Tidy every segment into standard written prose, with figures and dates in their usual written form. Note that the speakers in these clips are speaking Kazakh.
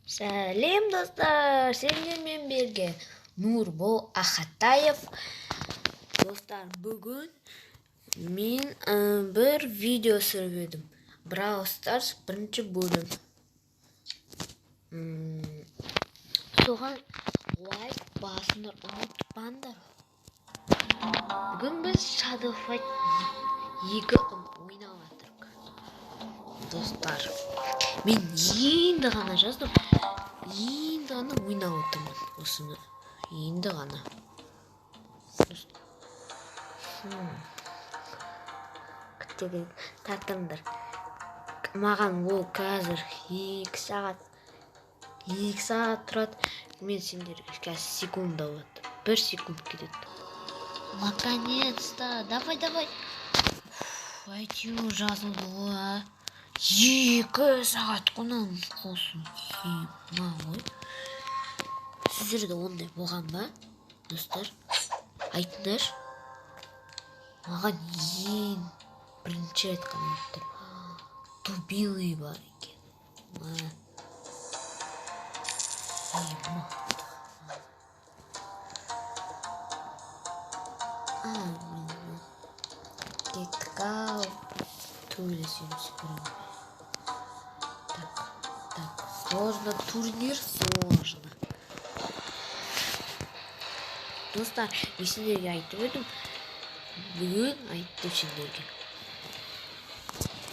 Сәлем, достар! Сендермен бірге Нұрбол Ахатаев. Достар, бүгін мен бір видео түсіріп едім. Brawl Stars бірінші бөлім. Соған лайк басыңдар, ұмытпаңдар. Бүгін біз Shadow Fight 2 ойнап жатырмық. Достар, мен енді ғана жаздым. Енді ғана ойнап отырмын осыны. Енді ғана. Күтті тартыңдар. Маған ол қазір 2 сағат, 2 сағат тұрады. Мен сендерге қазір секунд болады. 1 секунд кетеді. Наконец-то! Давай, давай! Әйтеуір жазылды ғой, а? 2 сағат құнан қосын. Ема ғой. Сіздерде ондай болған ба? Достар, айтыңдаршы. Маған ең бірінші рет қана айтып тұр. Дубилый бар екен. Ма. Ема. А, мен кеттік ау. Төбелесеміз біреумен. Так, так, сложно, турнир сложно. Достар, мен сендерге айтып едім. Бүгін айттым сендерге.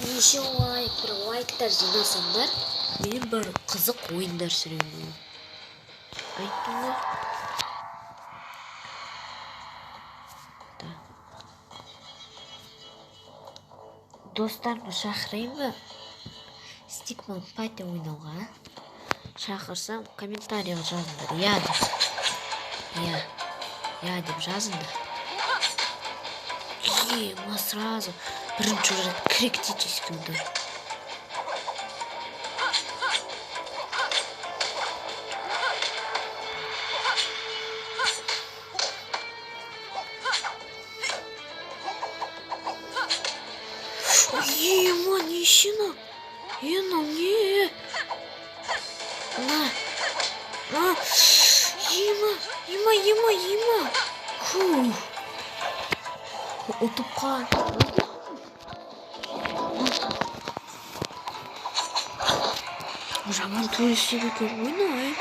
Неше лайк, бір лайктар жинасаңдар, мен бір қызық ойындар түсіремін. Айттым ғой. Достарымды шақырайын ба? Стикман пати ойнауға. Шақырсам, комментарийға жазыңдар. Я деп. Я. Я деп жазыңдар. Ема, сразу бірінші рет критический удар. Ема, нищина. Ена, не. На. На. Ема, ема, ема, ема. Фу. Ұтып қалды. Жаман төбелеседі екен ғой, мынау,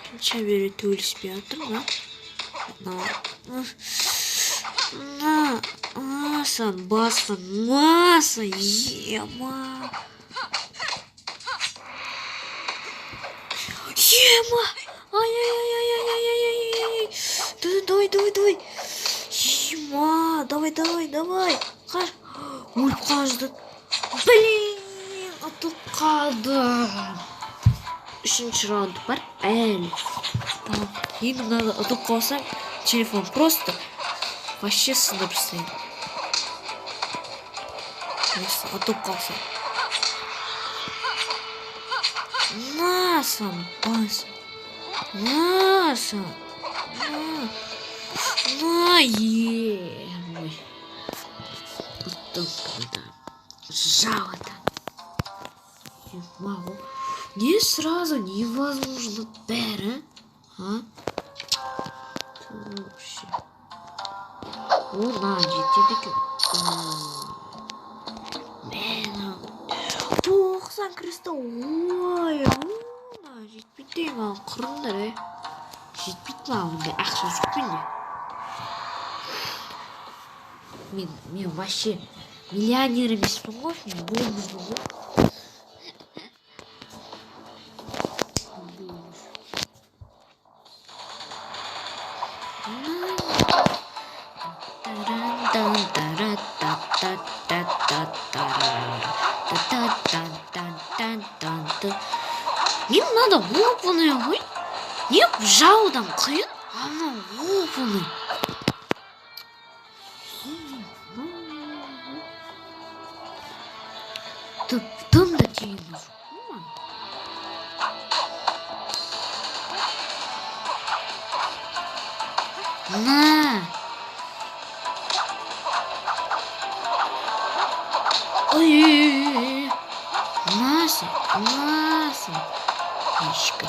қанша бері төбелеспей жатыр, мына. На. На. Асан, басты, маса, ема. Ема! Ай-яй-яй-яй-яй-яй-яй-яй. Давай, давай, давай. Ема, давай, давай, давай. Қаш. Өліп қалды. Блин, ұтылып қалдым. Үшінші раунд бар. Әлі. Енді мынада ұтылып қалсам, телефон просто вообще сындырып тастаймын. Осы ұтылып қалсам. На, сам, бас. На, сам. На. На, е. Ой. Ұттым да. Жалко. Могу. Не сразу невозможно бәрі. А? Вообще. О, на, жетеді екен. Мә, 90 кристалл. Ой, на, жетпейді маған, құрыңдар, е. Жетпейді маған, ондай ақша жоқ менде. Мен вообще миллионер емеспін ғой, мен бомжбын ғой. Не надо оп-оңай ғой. Не жаудан қиын, анау оп-оңай. Тым да тиген жоқ қой. На. Ой-ой-ой. На. Маса, маса. Ешкі.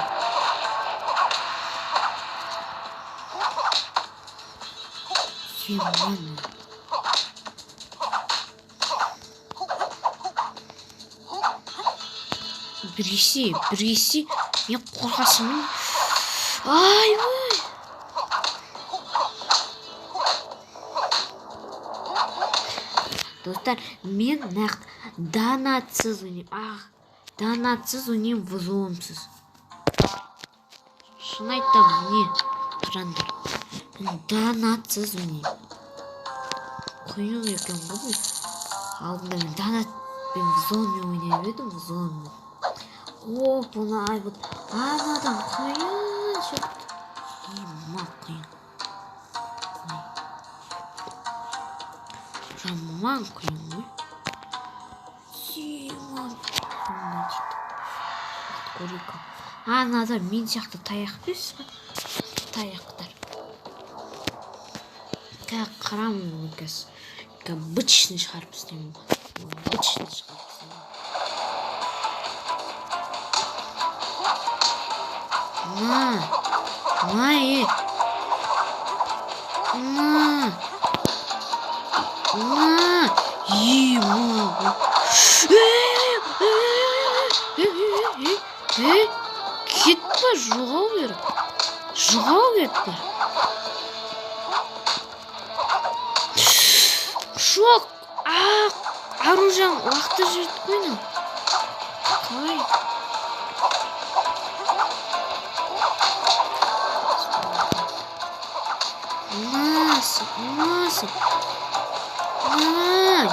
Сен. Біресе, біресе. Мен қорқасымын. Айбай. Достар, мен нақты донатсыз ойнаймын. Ах, донатсыз ойнаймын, взломсыз. Шын айтамын, міне, қараңдар. Мен донатсыз ойнаймын. Қиын екен ғой бұл. Алдында мен донатпен взломмен ойнап едім, взломмен. Оп, оңай болды. Анадан қиын шықты. Ема қиын. Жаман қиын ғой. Ема дейді. Көрейік. Анада мен сияқты таяқ емес па? Таяқтар. Қазір қарамын қазір. Обычный шығарып тастаймын ғой. Обычный шығарып тастаймын. На! На, е! На! На! Ема! Е, кет па, жоғал бері. Жоғал кет па. Шок! А, оружием лақтырып жіберді ғой мынау. Қалай? Насы, насы. На!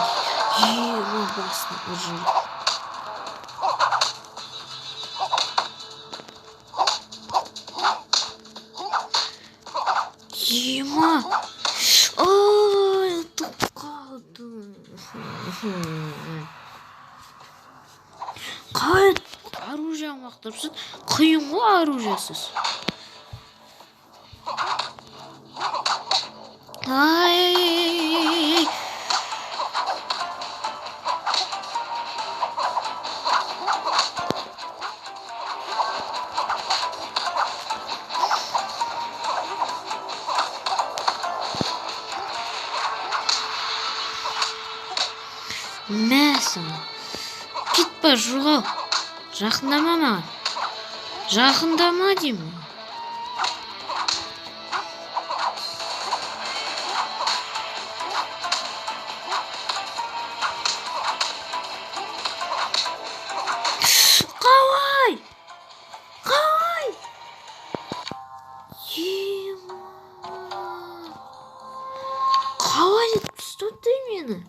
Ема, басын ұрып. Ема! Ай, ұтып қалдым. Қалай оружиені лақтырыпсың? Қиын ғой оружиесіз. Ай! Мә саған. Кет па, жоғал. Жақындама маған. Жақындама деймін. Қалай? Қалай? Ема. Қалай ұстады мені?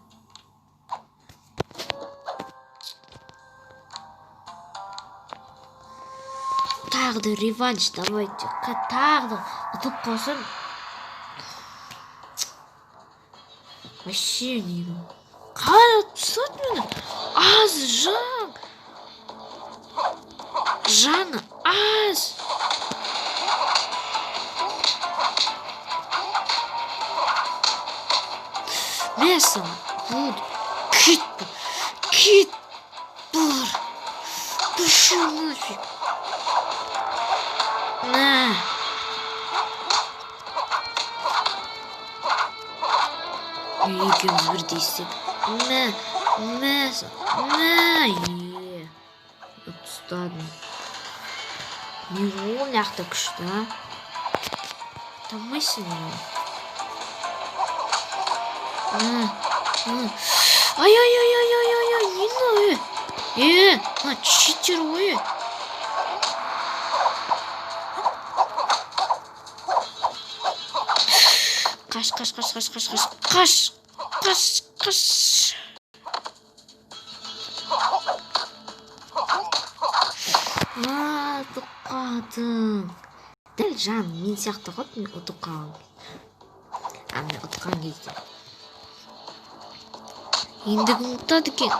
Тағы да реванш, давайте. Тағы да ұтып қалсам. Вообще не. Қалай ұтып тастады мені? Аз жан. Жаны аз. Мә саған. Болды. Кет бар. Кет бар. Пошел нафиг. На. Екеуміз бірдей істедік. Мә, мә, мә. Е. Ұтып тастадым. Мен ол мына күшті, а? Ұтамайсың мені. На, на. Ай, ай, ай, ай, ай, ай, ай, не мынау, е? Е, мына читер ғой, е. Қаш, қаш, қаш, қаш, қаш, қаш, қаш, қаш, қаш. А, ұтып қалдым. Дәл жан мен сияқты ғой, мен ұтып қалдым. А, мен ұтқан кезде. Енді кім ұтады екен?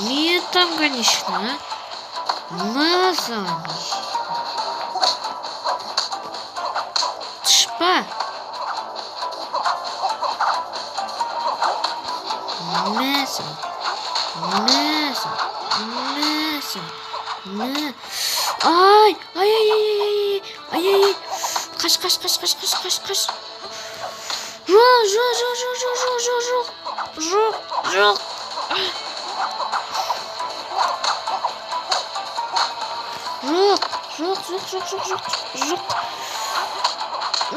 Мен ұтамын, конечно, а? На саған. Түшпа. Мә саған. Мә саған. Мә сен. Мә. Ай, ай, ай, ай, ай, ай, ай, ай. Қаш, қаш, қаш, қаш, қаш, қаш, қаш. Жоқ, жоқ, жоқ, жоқ, жоқ, жоқ, жоқ, жоқ. Жоқ, жоқ. Жоқ, жоқ, жоқ, жоқ, жоқ, жоқ, жоқ.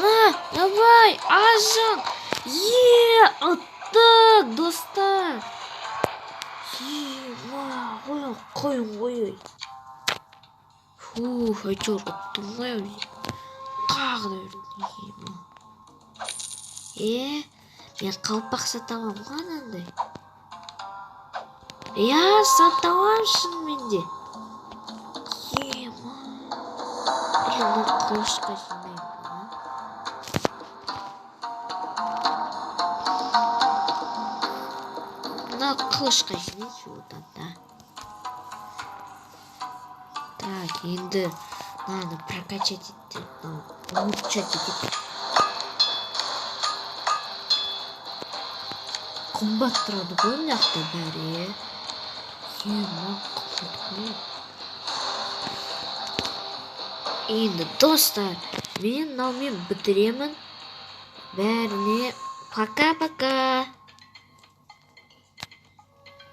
На, давай, ажың. Е, ұттық, достар. Е, ой, қойын ғой. Фух, әйтеуір ұттым ғой. Тағы да бір. Е, мен қалпақ сата аламын ғой анандай. Иә, сата аламын шынымен де. Ема. Или мына қылышқа жинаймын ба? Мына қылышқа жинайыншы одан да. Так, енді мынаны прокачать етіп, мынау улучшать етіп. Қымбат тұрады ғой мына жақта бәрі, е. Ема, қымбат қой. Енді, достар, мен мынаумен бітіремін. Бәріне пока-пока.